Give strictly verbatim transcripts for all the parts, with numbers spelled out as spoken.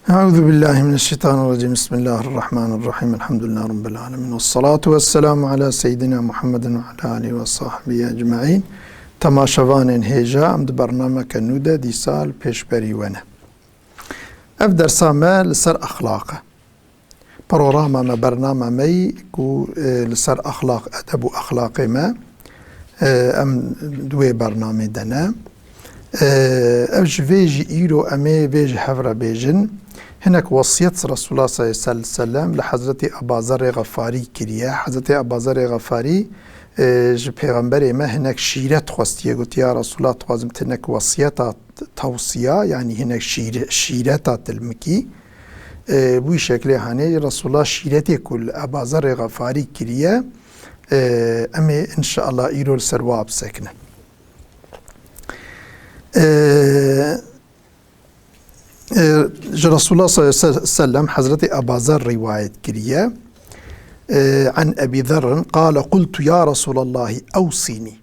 Eûzubillahimineşşeytanirracîm. Bismillahirrahmanirrahîm. Elhamdülillahirabbilâlemîn. Vessalatu vesselamu ala seyyidina Muhammedin ve ala alîhi ve sahbihi ecmaîn. Temaşevanên hêja, em di bernameke nû de dîsa li pêşberî we ne. Ev dersa me li ser exlaq e. Programa me, bernama me yî ku, e, li ser exlaq, edeb û exlaqê me, e, em di wê bernamê de ne. E, ev ji vê jî îro em ê vê ji hev re bêjin. Hinek wesiyet Resulullah sallallahu aleyhi ve sellem li Hezretî Ebazerê Xefarî kiriye. Hezretî Ebazerê Xefarî, e, ji Pêxemberê me hinek şîret xwestiye. Gotiye, "Ya Resulullah, dixwazim tu hinek wesiyeta t-, tewsiya, yanî hinek şîre-, şîreta tu li min kî." E, bi wî şeklê hanê Resulullah şîretê ku li Ebazerê Xefarî kiriye, e, em ê înşeallah îro li ser wa bisekinin. E, e, ji Resulullah sallallahu aleyhi ve sellem Hezretî Ebazer rîwayet kiriye. E, an Ebî Zerrin qale, "Qultu ya Resûlallahî ewsînî."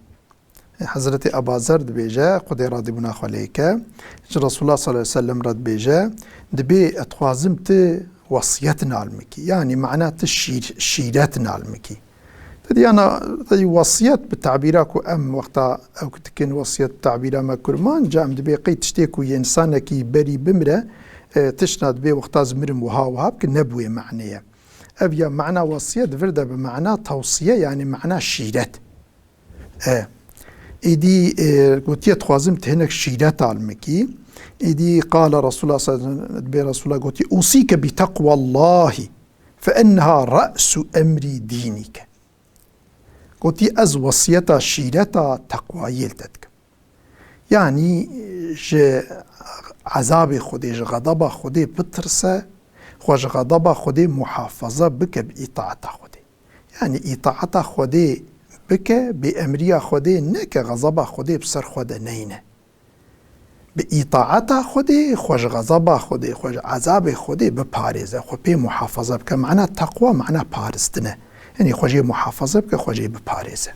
Hezretî Ebazer dibêje, Xwedê radîbûna xwe lê ke, ji Resulullah sallallahu aleyhi ve sellem re dibêje, "Dibê ez dixwazim tu wesiyet nal min kî." Yanî mana tu şîr-, şîret nal min kî. Te diyana, te wesiyet bi tabîra ku em wexta ew dikin, wesiyet bi tabîra me kurman, ca em dibê qey tiştê ku yê însanekî berî bimire, e, tiştna dibê wexta ez mirim wiha wiha bike, ne bi wê manê ye. Ev ya mana wesiyet vir de bi mana tewsiye, yanî mana şîret. E, êdî, e, gotiye, "Dixwazim tu hinek şîret al min kî." Êdî qala Resulullah sallallahu aleyhi ve sellem, dibê Resulullah gotiye, "Usîke bi teqwallahî, fe enneha re'su emrî dînîke." Gotiye, "Ez wesiyeta şîreta teqwayê li te dikim." Yanî, e, ji ezabê Xwedê, ji xezeba Xwedê bitirse, xwe ji xezeba Xwedê muhafaza bike bi îtaeta Xwedê. Yanî îtaeta Xwedê bike, bêemriya Xwedê neke, xezeba Xwedê bi ser xwe de neyne. Bi îtaeta Xwedê xwe ji xezeba Xwedê, xwe ji ezabê Xwedê biparêze, xwe pê muhafaza bike. Mana teqwa, mana paristine. Yanî xwe jê muhafaza bike, xwe jê biparêze.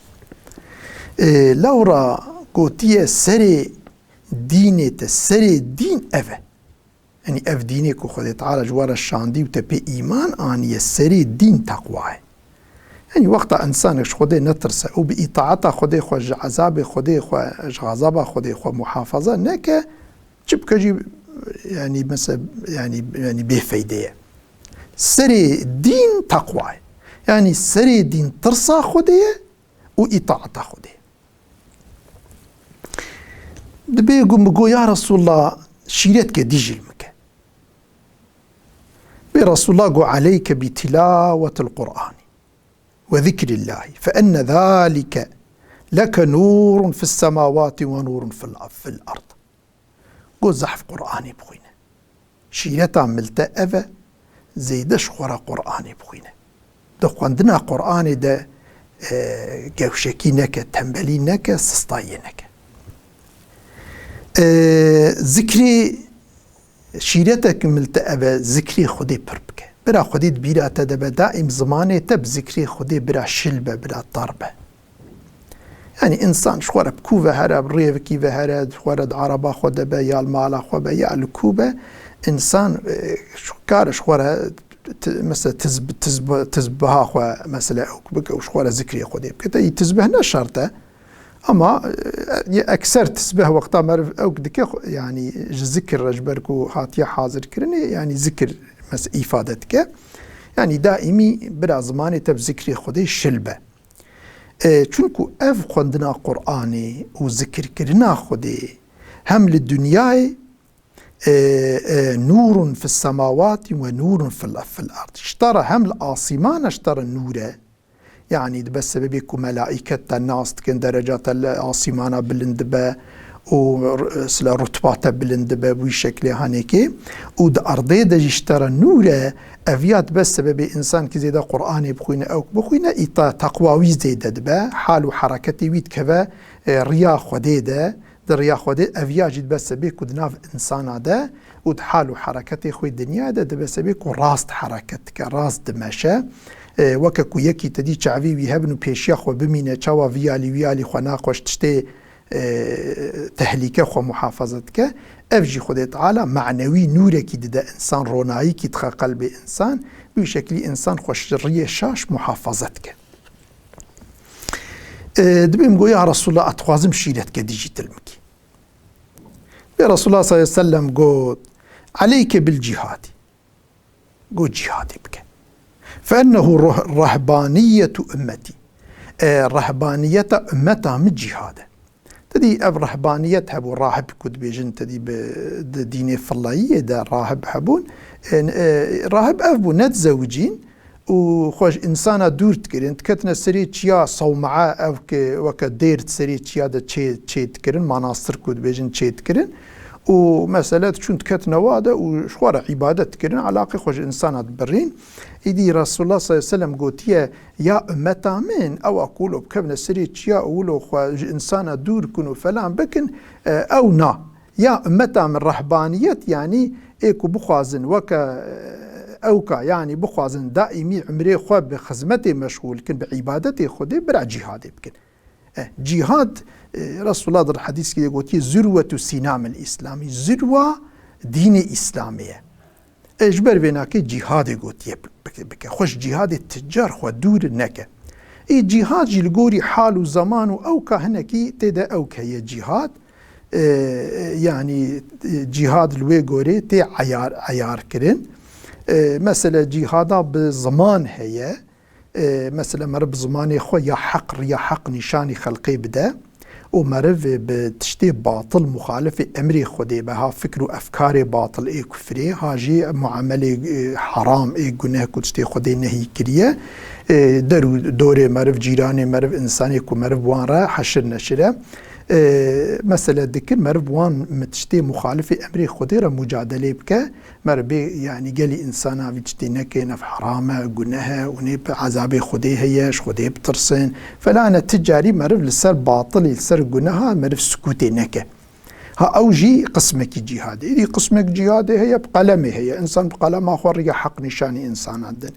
Ê, lewra gotiye, serê dînê te, serê dîn ev e. Yanî ev dînê ku Xwedê Teala ji we re şandî û te pê îman aniye, serê dîn teqwa ye. Yanî wexta însanek ji Xwedê netirse û bi îtaeta Xwedê xwe, ji ezabê Xwedê xwe, ji xezaba Xwedê xwe muhafaza neke, çi bike jî, yanî mesela, yanî, yanî bêfeyde ye. Serê dîn teqwa ye. Yanî serê dîn tirsa Xwedê ye û îtaeta Xwedê ye. Dibê ku min got, "Ya Resulallah, şîretke dî jî li min ke." Bê Resulallah got, "Aleyke bi tilawetil Qur'ani ve zikrillahî, fe enne zalike leke nûrun fis semawati ve nûrun fil, fil ard." Got, "Zehf Qur'anê bixwîne. Şîreta min li te ev e, zêde ji xwe re Qur'anê bixwîne." Di xwendina Qur'anê de, e, gewşekî neke, tembelî neke, sistayê neke. E, zikrê, şîretek min li te ev e, zikrê Xwedê pir bike. Bira Xwedê di bîra te de be, daîm zimanê te bi zikrê Xwedê bira şil be, bira tar be. Yanî însan ji xwe re bi kû ve here, bi rêvikî ve here, ji xwe re di araba xwe de be, ya li mala xwe be, ya li kû be, însan, e, ji, kare ji xwe re ti-, mesela tiz-, tiz-, tizbiha xwe mesela ewk bike û ji xwe re zikrê Xwedê bike. Te yî tizbih ne şert e. Ama, e, yê ekser tizbih wexta meriv ewk dike, xwe-, yanî ji zikir re, ji ber ku hatiye hazirkirinê, yanî zikir mes-, îfade dike. Yanî daîmî bira zimanê te bi zikrê Xwedê şil be. E, çunku ev xwendina Qur'anê û zikirkirina Xwedê hem li dinyayê, e, e, nûrun fis semawati ve nûrun fil, fil ard. Ji te re hem li asîmana ji te re nûr e. Yanî dibe sebebê ku melaîket te nas dikin, dereca te li asîmana bilind dibe û r-, sila rutba te bilind dibe, bi wî şeklê hanekê. Û di erdê de jî ji te re nûr e, ev ya dibe sebebê însan ki zêde Qur'anê bixwîne, ewk bixwîne, îta teqwa wî zêde dibe, hal û hereketê wî dikeve, e, riya Xwedê de, di riya Xwedê, ev ya jî dibe sebê ku di nav însana de û di hal û hereketê xwe dinya de dibe sebê ku rast hereket dike, rast dimeşe. E, weke ku yekî te dî çavî wî hebin û pêşiya xwe bimîne, çawa vî alî wî alî xwe naxweş tiştê, e, tehlîke xwe muhafaza dike. Ev jî Xwedê Teala manewî nûrekî dide însan, ronayîkî dixe qelbê însan. Bi wî şeklî însan xwe ji riyê şaş muhafaza dike. E, dibê min got, "Ya Resulallah, ez dixwazim şîretke dijî tilmikî." Bê Resulullah sallallahu aleyhi ve sellem got, "Aleyke bil cihadi." Got, "Cihadê bike. Fe ennehu ruh-, rahbaniyetu ümmeti." E, rehbaniyeta ümmeta min cihad e. Tedî ev rehbaniyet hebû, rahib ku dibêjin, tedî bi, di dînê fillayiyê de rahib hebûn. E, e, rahib ev bû, nedizewicîn û xwe ji însana dûr dikirin, diketine serê çiya sewmea, ev ki weke dêr di serê çiya de çê, çê dikirin, manastir ku dibêjin çê dikirin. Û mesele diçûn diketine wa de û ji xwe re îbadet dikirin, elaqê xwe ji însana dibirîn. Îdî Resulullah sallallahu aleyhi ve sellem gotiye, "Ya ümmeta min, ewa ku wilo bikevine serê çiya û wilo xwe ji însana dûr kin û felan bikin, e, ew na." Ya ümmeta min rehbaniyet, yanî ê ku bixwazin weke, e, ewka, yanî bixwazin daîmî umrê xwe bi xizmetê meşxûl kin, bi îbadetê Xwedê, bira cîhadê bikin. E, cîhad, e, Resulullah di hedîskî de gotiye, "Zurwetu sînamil Îslamî", zirwa dînê Îslamê ye. E, ji ber vê nakê cîhadê gotiye bi-, bike, bike. Xwe ji cîhadê ti car xwe dûr neke. Ê cîhad jî li gorî hal û zeman û ewka hinekî tê de ewk heye cîhad. E, e, yanî, e, cîhad li wê gorê tê eyar, eyar kirin. E, mesele cîhada bi ziman heye. E, mesela meriv bi zimanê xwe ya heq, riya heq nîşanî xelkê bide û meriv bi tiştê batil, muxalifê emrê Xwedê be, ha fikr û efkarê batil ê kufrê, ha jî muamelê, e, heram ê guneh ku tiştê Xwedê nehî kiriye, e, der û dorê meriv, cîranê meriv, însanê ku meriv bi wan re heşir neşir e. E, mesele dikir meriv bi wan mi tiştê muxalifê emrê Xwedê re mucadelê bike, Meriv bê, yanî gelî însana vî tiştê neke, ev heram e, guneh e, hûn ê bi ezabê Xwedê heye, ji Xwedê bitirsin. Felane ti carî meriv li ser batilî, li ser guneha meriv sukûtê neke. Ha ew jî qismekî cîhadê. Îdî qismek cîhadê heye, bi qelemê heye. Însan bi qelema xwe riya heq nîşanî însanan din.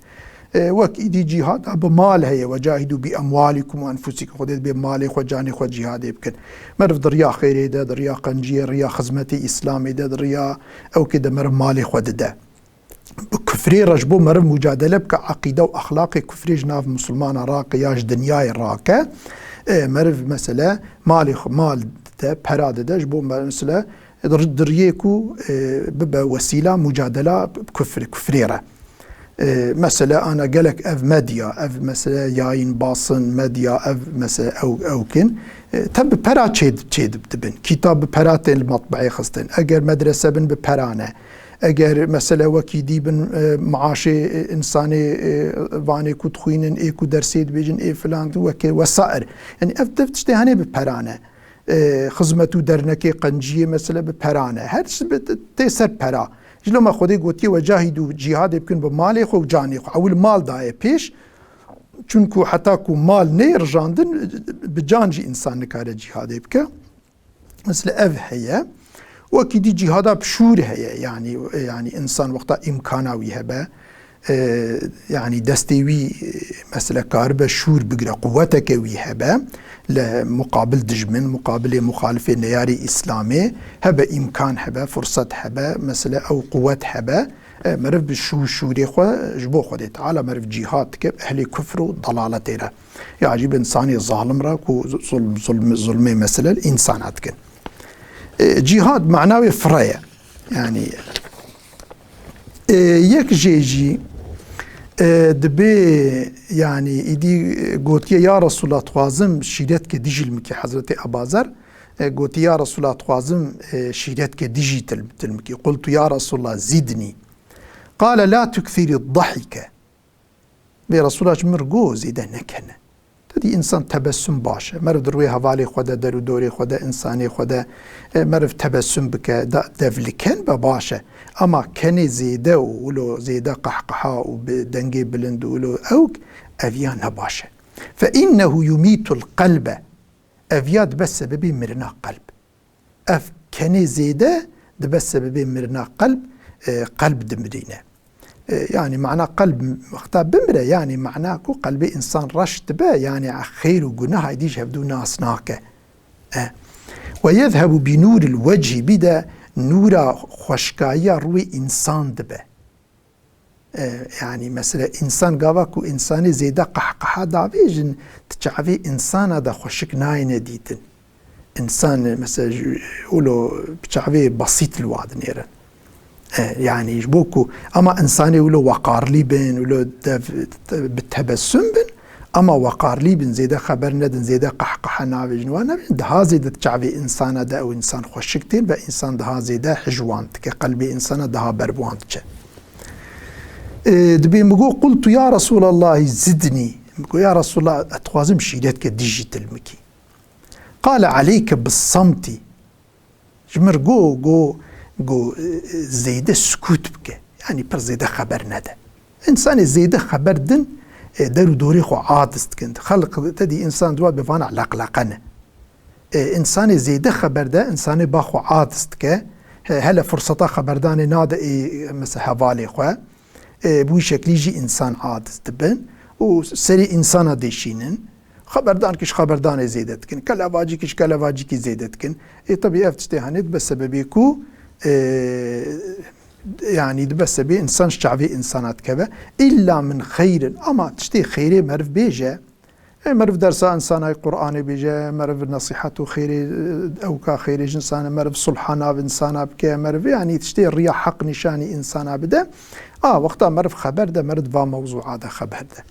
E, wek îdî cîhada bi mal heye, "Ve cahidû bi emwalikum ve enfusikum." Xwedê dibê malê xwe, canê xwe cîhadê bikin. Meriv di riya xêrê de, di riya qenciyê, riya xizmetê Îslamê de, di riya ewkê de meriv malê xwe dide. Bi kufrê re ji bo meriv mucadele bike, eqîde û exlaqê kufrê ji nav misilmana rake ya ji dinyayê rake, e, meriv mesele malê xwe, mal dide, pera dide, ji bo meriv mesele di, di riyê ku, e, bibe wesîla mucadela kufr-, kufrê re. E, mesele ana gelek ev medya, ev mesele yayîn, basın, medya, ev mesele ew, ew kin. E, te bi pera çê, çê dibin. Kîtab bi pera tên li matbeê xistin. Eger medrese bin bi pera ne. Eger mesele wekî dî bin, e, maaşê, e, însanê, e, vanê ku dixwînin, ê ku dersê dibêjin, ê filan, wekê wesair. Yanî ev dev tiştê hene bi pera ne. E, xizmet û dernekê qenciyê mesele bi pera ne. Her tişt bi, tê ser pera. Ji loma Xwedê gotiye, "Ve cahîdû", cîhadê bikin bi malê xwe û canê xwe. Ewil mal daye pêş. Çunku heta ku mal neyê rijandin, bi can jî însan nikare cîhadê bike. Mesela ev heye. Wekî dî cîhada bi şûr heye. Yanî, yanî însan wexta îmkana wî hebe, e, yanî destê wî, e, mesela karibe şûr bigire, quweteke wî hebe, li muqabil dijmin, muqabilê muxalifê neyarê Îslamê hebe, îmkan hebe, furset hebe, mesela ew quwet hebe, e, meriv bi şû-, şûrê xwe ji bo Xwedê Teala meriv cîhad dike, ehlê kufr û dalaletê re. Ya jî bi însanê zalim re ku zulm, zulm, zulmê mesele li însana dikin. E, cîhad mana wê fire ye. Yanî, e, yek jê jî, e, dibê, yanî, îdî, e, gotiye, "Ya Resulallah, dixwazim şîretke dijî li min kî." Hezretê Abazer, e, gotiye, "Ya Resulallah, dixwazim, e, şîretke dijî til-, til min kî." Qultu, "Ya Resulallah, zidni." Qale, "La tukthirî dahike." Bê Resûla ji min re got, "Zêde nekene." Tedî însan tebessum baş e. Meriv di rûyê hevalê xwe de, der û dorê xwe de, însanê xwe de, e, meriv tebessum bike, da-, devliken be baş e. Ama kenê zêde û wilo zêde qehqeha û bi dengê bilind û wilo ewk, ev ya ne baş e. "Fe innehu yumîtul qelbe." Ev ya dibe sebebê mirina qelb. Ev kenê zêde dibe sebebê mirina qelb, e, qelb dimirîne. E, yanî mana qelb wexta bimire, yanî mana ku qelbê însan reş dibe, yanî xêr û guneha êdî ji hevdû nas nake. E, Ve yezhebu bi nûril wechî, bî de nûra xweşkayiya rûyê însan dibe. E, yanî mesela însan gava ku însanê zêde qehqeha davêjin, di çavê însana de xweşik nayêne dîtin. Însan mesela ji, wilo bi çavê besît li wa dinêrin. E, yanî ji bo ku, ama însanê wilo weqarlî bin, wilo dev, te-, bi tebessum bin, ama weqarlî bin, zêde xeber nedin, zêde qehqehe navêjin, wa nebin, daha zêde di çavê însana de ew însan xweşik tên ve însan daha zêde hij wan dike, qelbê însana daha ber bi wan diçe. E, dibê min got, "Qultu ya Resûlallahî zidnî." Min got, "Ya Resûlallah, ez dixwazim şîretke dî jî til min kî." Qale, "Aleyke bis-samtî." Ji mir go, go, go, e, zêde sukût bike. Yanî pir zêde xeber nede. Însanê zêde xeber din, e, der û dorê xwe aciz dikin. Xelq te dî însan di wa bi vana leqleqe ne. E, însanê zêde xeber de, însanê ba xwe aciz dike. He, hele furseta xeberdanê nade ê, mesela hevalê xwe. E, bi wî şeklî jî însan aciz dibin û serê însana dêşînin. Xeberdankî ji xeberdanê zêde dikin. Kelevacîkî ji kelevacîkî zêde dikin. Ê, tebî ev tiştê hene dibe sebebê ku, e, yanî dibe sebê însan ji çavê însana dikeve. Îlla min xeyrin. Ama tiştê xêrê meriv bêje, e, meriv dersa însanayî Qur'anê bêje, meriv nesîhet û xêrê, e, ewka xêrê ji însana, meriv sulha nav însana bike, meriv, yanî tiştê riya heq nîşanî însana bide. A, wexta meriv xeber de, meriv va mewzûa de xeber de.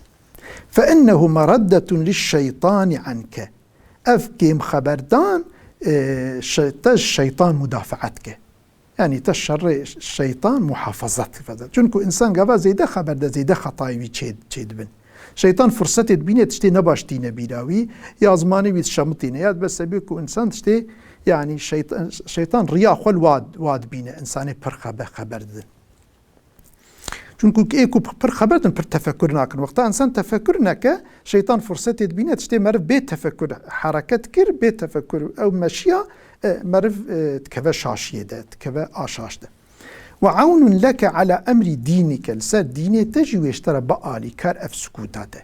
Fe innehu mereddetun lişşeytanî anke. Ev kêm xeberdan, e, şe-, te ji şeytan mudafaa dike. Yanî te şerê şeytan muhafazat dike. Çunku însan gava zêde xeber de zêde xetayê wî çê, çê dibin. Şeytan fursetê dibîne tiştê nebaş tîne bîra wî, ya zimanê wî dişemitîne, ya dibe sebê ku însan tiştê, yanî şeytan, şeytan riya xwe li wa, wa dibîne, însanê pir xebe-, xeber didin. Çunku ê ku pir xeber din, pir tefekur nakin. Wexta însan tefekur neke, şeytan fursetê dibîne, tiştê meriv bê tefekur hereket kir, bê tefekur ew meşiya, e, meriv, e, dikeve şaşiyê de, dikeve a şaş de. Ve ewnun leke ala emrî dînike, li ser dînê te jî wê ji te re bialîkar ev sukûta te.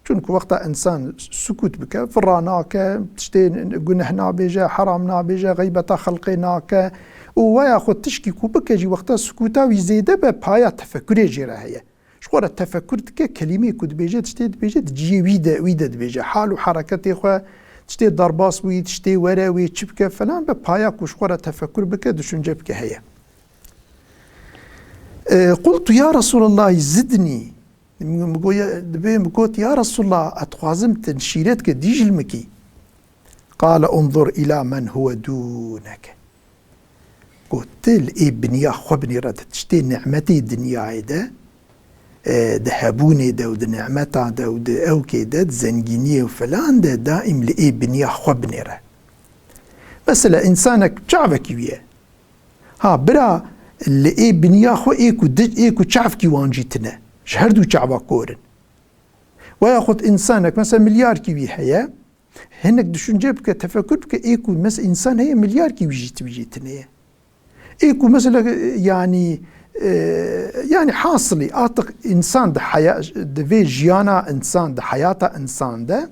Çunku wexta însan sukût bike, vira nake, tiştê guneh nabêje, heram nabêje, xeybeta xelqê nake û weya xwe tişkî ku bike jî wexta sukûta wî zêde be, paya tefekurê jê re heye. Ji xwe re tefekur dike, kelîmê ku dibêje, tiştê dibêje, di cihê wî de, wî de dibêje. Hal û hereketê xwe, tiştê derbas bûyî, tiştê were wê çi bike falan be, paya ku ji xwe re tefekur bike, düşünce bike heye. E, qultu ya Resûlallahî zidnî. Min go-, ya, dibê min got, "Ya Resulallah, ez dixwazim tu şîretke dî ji min kî." Qale, "Unzur ila men huwe dûneke." Got, "Tu li ê biniya xwe binêre, di tiştê nimetê dinyayê de, e, di hebûnê de û di nimeta de û di ewkê de, di zengîniyê û filan de, daîm li ê biniya xwe binêre." Mesela, însanek çavekî wî ye. Ha, bira, li ê biniya xwe ê ku di, ê ku çavkî wan jî tine. Ji her du çava kor in. Weya xwe însanek, mesela, milyarkî wî heye, hinek düşünce bike, tefekur bike, ê ku, mesela, însan heye, milyarkî wî jî, wî jî tine ye. Ê ku, mesela, yanî, e, yanî hasilî, artık însan di heya-, di vê jiyana însan, di heyata însan de,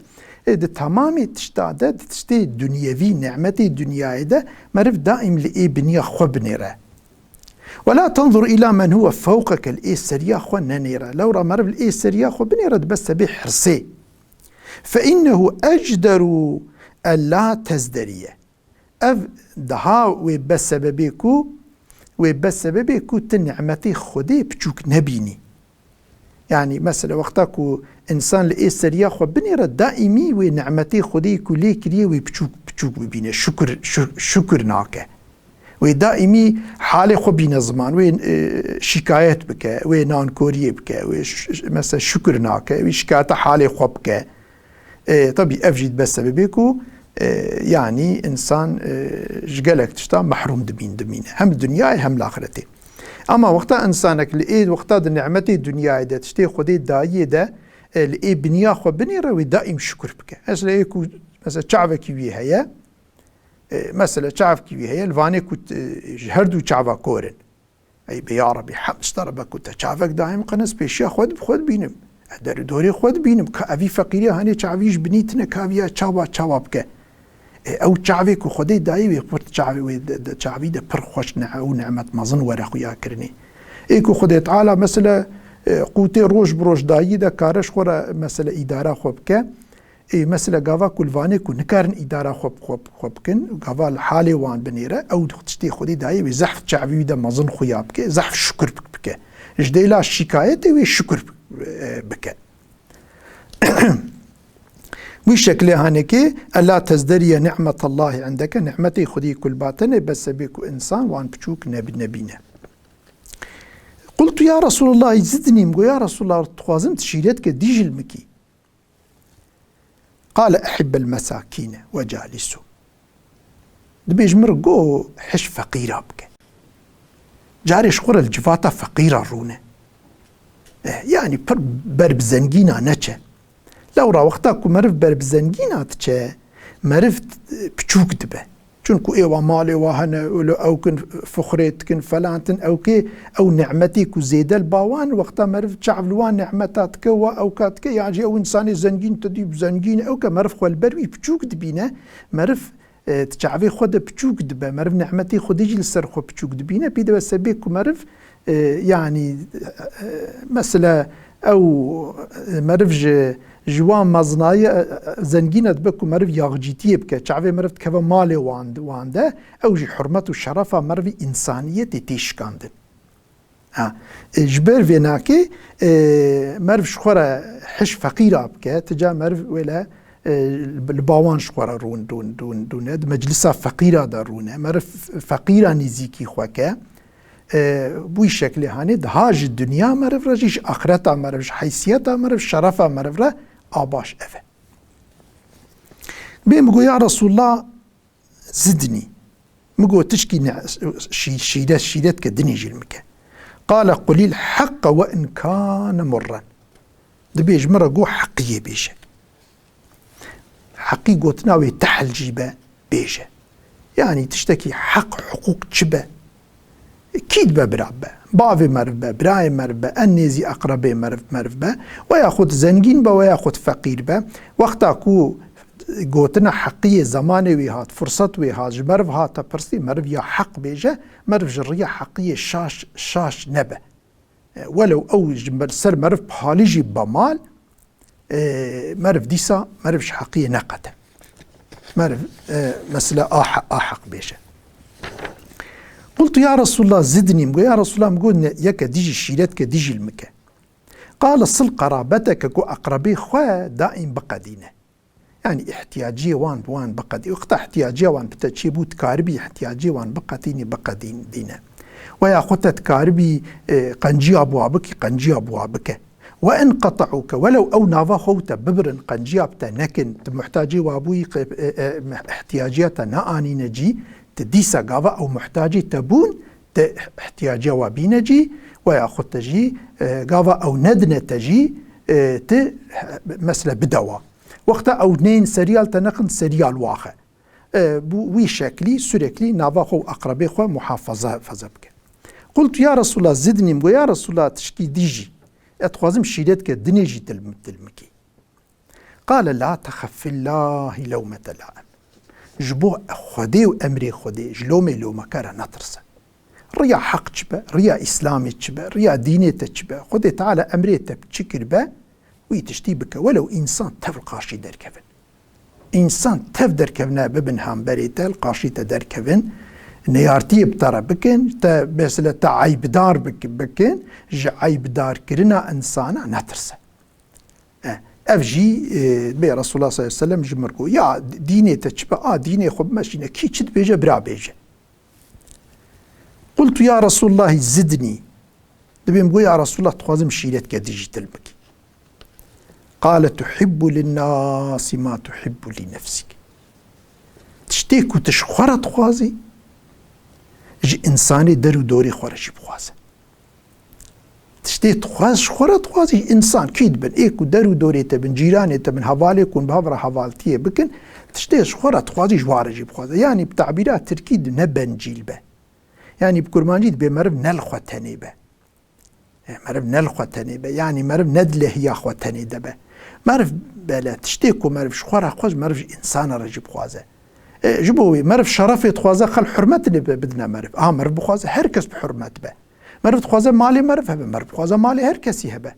ê, di temamê tişta de, di tiştê dunyevî, nimetê dinyayê de, meriv daîm li ê biniya xwe binêre. "Ve la tenzur ila men huve fewqeke", li ê seriya xwe nenêre. Lewra meriv li ê seriya xwe binêre dibe sebê hirsê. "Fe innehu ecderu en la tezderiye." Ev daha wê be sebebê ku, wê be sebebê ku tu nimetê Xwedê piçûk nebînî. Yanî, mesela, wexta ku însan li ê seriya xwe binêre, daîmî wê nimetê Xwedê ku lê kiriye wê piçûk, piçûk bibîne, şukir, şu-, şukir nake. Wê daîmî halê xwe bîne ziman, wê, e, şikayet bike, wê nankoriyê bike, wê ş-, ş-, mesela, şukir nake, wê şikayeta halê xwe bike. E, tabî ev jî dibe sebebê ku, e, yanî însan, e, ji gelek tişta mehrûm dibîn, dimîne. Hem li dinyayê hem li axretê. Ama wexta însanek li ê wexta di nimetê dinyayê de, tiştê Xwedê dayiyê de, e, li ê biniya xwe binêre, wê daîm şukir bike. Mesela ê ku, mesela çavekî wî heye, e, mesela çavkî wî heye, li vanê ku, e, ji her du çava kor in. Ey bê ya Rebî, hemd ji te re be ku te çavek dayê min, qe ez pêşiya xwe di-, xwe dibînim. Ez der û dorê xwe dibînim. Ka evî feqîriya hanê çavî ji binî tine, ka viya çawa, çawa bike? E, ew çavê ku Xwedê dayî wê, pir çavê wê de, de, çavî de pir xweş ne-, ew nimet mezin were xuya kirinê. Ê ku Xwedê Teala mesela, e, qûtê roj bi roj dayî de kare ji xwe re mesela îdara xwe bike. Ê, mesela gava ku li vanê ku nikarin îdara xwe, xwe, xwe bikin, gava li halê wan binêre, ew tiştê Xwedê dayê wê zehf çavî wî de mezin xuya bike, zehf şukir bik-, bike. Ji dêla şikayetê wê şukir, e, bike. Wî şeklê hanekê, "Ela tezderiye ni'metallahi indeke", ni'metê Xwedê ku li ba te ne, bes sebê ku insan wan piçûk nebi-, nebîne. Qultu ya Resulallah zidnî, min got, ya Resulallah, dixwazim tu şîretke dî jî li min kî. Qale ehibbel mesakîne ve calisu. Dibêj min re go hiş feqîra bike. Carê ji xwe re li civata feqîra rûne. Eh, yanî pir ber bi zengîna neçe. Lewra wexta ku meriv ber bi zengîna diçe, meriv, eh, piçûk dibe. Çunku êwa malê wa hene, wilo ew kin, fuxrê dikin, felan tin, ew kê, ew ni'metê ku zêde li ba wan, wexta meriv çav li wan ni'meta dike, wa ew ka dike, yan jî ew însanê zengîn, tu dî zengîn, ew ke meriv xwe li ber wî piçûk dibîne, meriv, e, di çavê xwe de piçûk dibe, meriv ni'metê Xwedê jî li ser xwe piçûk dibîne, pê dibe sebê ku meriv, e, yanî, e, e, mesela ew, e, meriv ji, ji wan mezinayî, e, e, zengîne dibe ku meriv yaxcîtiyê bike, çavê meriv dikeve malê wan, wan de, ew jî hurmet û şerefa merivî însaniyetê tê şikandin. Ha, e, ji ber vê nakê, e, meriv ji xwe re hiş feqîra bike, ti ca meriv wêle, e, li bawan ji xwe re rûn, rûn, rûn, rûne, di meclisa feqîra de rûne, meriv feqîra nêzîkî xwe ke, e, bi wî şeklê hanê diha ji dinya meriv re jî, ji axireta meriv, ji heysiyeta meriv, şerefa meriv re a baş ev e. Bê min got, ya Resulallah, zidnî. Min got, tişkî ne, şî-, şîret, şîret ke dinê jî li min ke. Qale qulîl heqqa ve in kane murren. Dibêj min re got heqiyê bêje. Heqî gotina wê tehl jî be, bêje. Yanî tiştekî heq, hiqûq çi be? Kî dibe bira be? Bavê meriv be, birayê meriv be, en nêzî eqrebê meriv, meriv be, we ya xwe zengîn be, we ya xwe feqîr be. Wexta ku gotina heqiyê zemanê wî hat, firset wê hat, ji meriv hate pirsî, meriv ya heq bêje, meriv ji riya heqiyê şaş, şaş nebe. E, welew ew ji ber ser meriv palî jî be mal, e, meriv dîsa, meriv ji heqiyê neqete. Meriv, e, mesela a he-, a heq bêje. Qultu ya Resulallah zidnî, min got, ya Resulallah, min got, ne, yeke dî jî şîretke dî jî li min ke. Qale sil qerabeteke, ku eqrebê xwe daîm biqedîne. Yanî îhtiyaciyê wan bi wan biqedî. Wexta ihtiyaciya wan bi te çêbû, dikaribî ihtiyaciyê wan biqetînî, biqedîn-, dîne. Weya xwe te dikaribî, e, qenciya bi wa bikî, qenciya bi wa bike. Ve in qeta'ûke, welew ew nava xwe û te bibirin, qenciya bi te nekin, tu muhtacê wa bûyî, qe-, e, e, ihtiyaciya te neanîne cî, tu dîsa gava ew muhtacê te bûn, te ihtiyaciya wa bîne cî, weya xwe te jî, e, gava ew nedine te jî, e, tu, e, mesele bide wa. Wexta ew nên seriyal te nexin, seriyal waxe. E, bu wî şeklî, süreklî nava xwe û eqrebê xwe muhafaza, faza bike. Qultu ya Resulallah zidnî, min got, ya Resulallah, tişkî dî jî. Ez dixwazim şîretke dinê jî dil, dil min kî. Qale la texef fillahi lewmete laim. Ji bo Xwedê û emrê Xwedê, ji lomê lomekara netirse. Riya heq çi be, riya Îslamê çi be, riya dînê te çi be, Xwedê Teala emrê te çi kiribe, wî tiştî bike. Welew însan tev li qarşî derkevin. Însan tev derkevine bibin hemberê te, li qarşî te derkevin, neyartiyê bi te re bikin, te mesela te eybdar bik-, bikin, ji eybdarkirina însana netirse. E, ev jî, e, bê Resulullah sallallahu aleyhi ve sellem ji mir got, ya dînê te çi be, a dînê xwe bimeşîne, kî çi dibêje, bira bêje. Qultu ya Resulullah zidni. Dibê min got, ya Resulullah, dixwazim şîretke dî jî dil bikî. Qale tuhibbu linnasi ma tuhibbu li nefsik. Tiştê ku tu ji xwe re dixwazî, ji însanê der û dorê xwe re jî bixwaze. Tiştê tu xwe ji xwe re dixwazî, însan kî dibin? Ê ku der û dorê te bin, cîranê te bin, hevalê ku hûn bi hev re hevaltiyê bikin, tiştê ji xwe re dixwazî, ji wan re jî bixwaze. Yanî bi tabîra tirkî di ne bencîl be. Yanî bi kurmancî dibê meriv ne li xwe tenê be. E, meriv ne li xwe tenê be. Yanî meriv ne di lehiya xwe tenê de be. Meriv bele tiştê ku meriv ji xwe re xwe, meriv ji însana re jî bixwaze. E, ji bo wê meriv şerefê dixwaze, xelk hurmet lê bi-, bidine meriv. Aha, meriv bixwaze her kes bi hurmet be. Meriv dixwaze malê meriv hebe, meriv dixwaze malê her kesî hebe.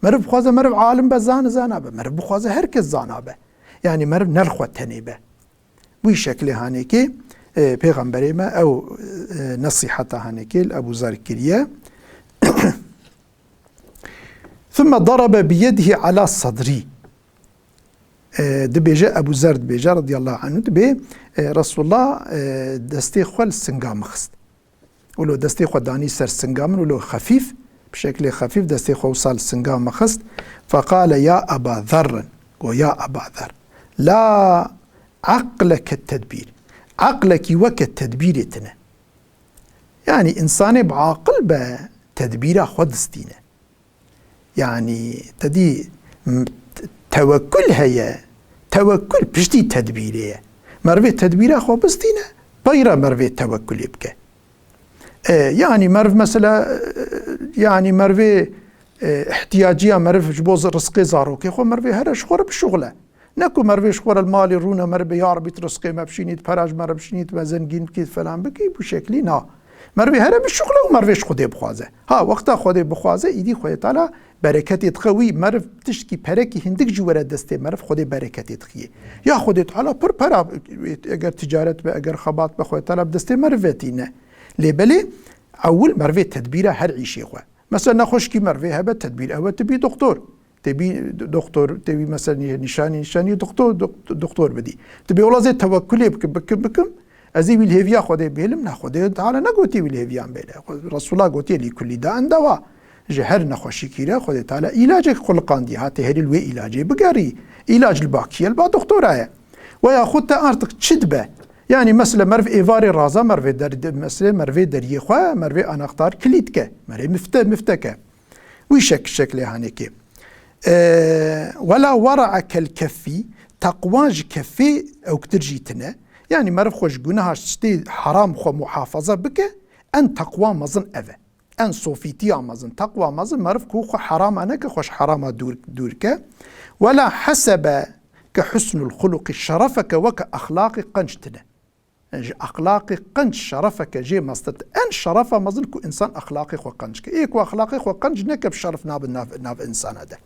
Meriv dixwaze meriv alim be, zan-, zana be, meriv bixwaze her kes zana be. Yanî meriv ne li xwe tenê be. Wî şeklê hanêkê, e, pêxemberê me ew, e, nesîheta hanêkê li Ebû Zer kiriye. ثم ضرب بيده على صدري. E, dibêje, Ebû Zer dibêje, radiyallahu anhu, dibê, e, Resulullah, e, destê xwe li singa min xist. Wilo destê xwe danî ser singa min, wilo xefîf, bi şeklê xefîf destê xwe wisa li singa min xist. Feqale ya Eba Zerrin, go ya Eba Zer, la aqleke tedbîr. Aqlekî weke tedbîrê tine. Yanî însanê bi aqil be, tedbîra xwe distîne. Yanî te dî, m-, t-, tewekkul heye. Tewekkul piştî tedbîrê ye. Merivê tedbîra xwe bistîne, peyra merivê tewekkulê bike. E, yanî meriv mesela, e, yanî merivê, e, ihtiyaciya meriv ji bo z-, rizqê zarokê xwe merivê here ji xwe re bişuxile. Ne ku merivê ji xwe re li malê rûne, meriv bê, ya Rebî, tu rizqê me bişînît, pera ji me re bişînît, me zengîn bikît, felan bikî, bu şeklî na. Merivê here bişuxile û merivê ji Xwedê bixwaze. Ha, wexta Xwedê bixwaze, îdî Xwedê Teala bereketê dixe wî, meriv tiştkî perekî hindik jî were destê meriv, Xwedê bereketê dixiye. Ya Xwedê Teala pir pera, eger ticaret be, eger xebat be, Xwedê Teala bi destê meriv ve tîne. Lê belê, ewil merivê tedbîra her îşê xwe. Mesela nexweşikî merivê hebe, tedbîr ew e, tu bî doktor. Tê bî doktor, tê wî mesela nî-, nîşanî, nîşanî doktor, dok-, doktor bidî. Tu bê wela zê tewekkulê bikim, bikim, bikim. Ez ê wî li hêviya Xwedê bihêlim. Na, Xwedê Teala negotiye wî li hêviyan bêle. Xwe-, Resulullah gotiye, "Lî kullî dain dewa." Ji her nexweşîkî re Xwedê Teala îlacek xuliqandiye. Hatê herî li wê îlacê bigerî. Îlac li ba kî ye? Li ba doktora ye. Weya xwe te artık çi dibe? Yanî mesela meriv êvarê raza, merivê der-, de-, mesela merivê deriyê xwe, merivê anahtar kilît ke. Merê mifte, mifteke. Wî şek-, şeklê hanekê. Ee, wela wara'a kel keffî, teqwa ji keffê ewktir jî tine. Yanî meriv xwe ji guneha, ji tiştê heram xwe muhafaza bike, en teqwa mezin ev e. En sofîtiya mezin, teqwa mezin, meriv ku xwe herama neke, xwe ji herama dûr, dûr ke. Wela hesebe ke husnul xuluqî şerefeke weke exlaqê qenc tine. Ji exlaqê qenc şerefeke jê mestir. En şerefa mezin ku însan exlaqê xwe qenc ke. Ê ku exlaqê xwe qenc neke, bi şeref nabe nav, nav însana de.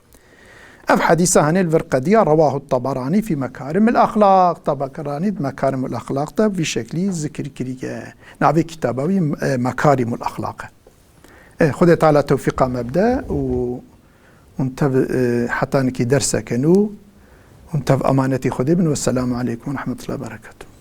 Ev hedîsa henê li vir qediya, rewahu Taberanî fî Mekarimil Exlaq. Taberanî di Mekarimul Exlaq de vî şeklî zikir kiriye. Navê kitaba wî, e, Mekarimul Exlaq e. E, Xwedê Teala tewfîqa me bide û hûn tev, e, heta nikî derseke nû hûn tev emanetî Xwedê bin. Wesselamu aleykum we rehmetullahi we berekatuh.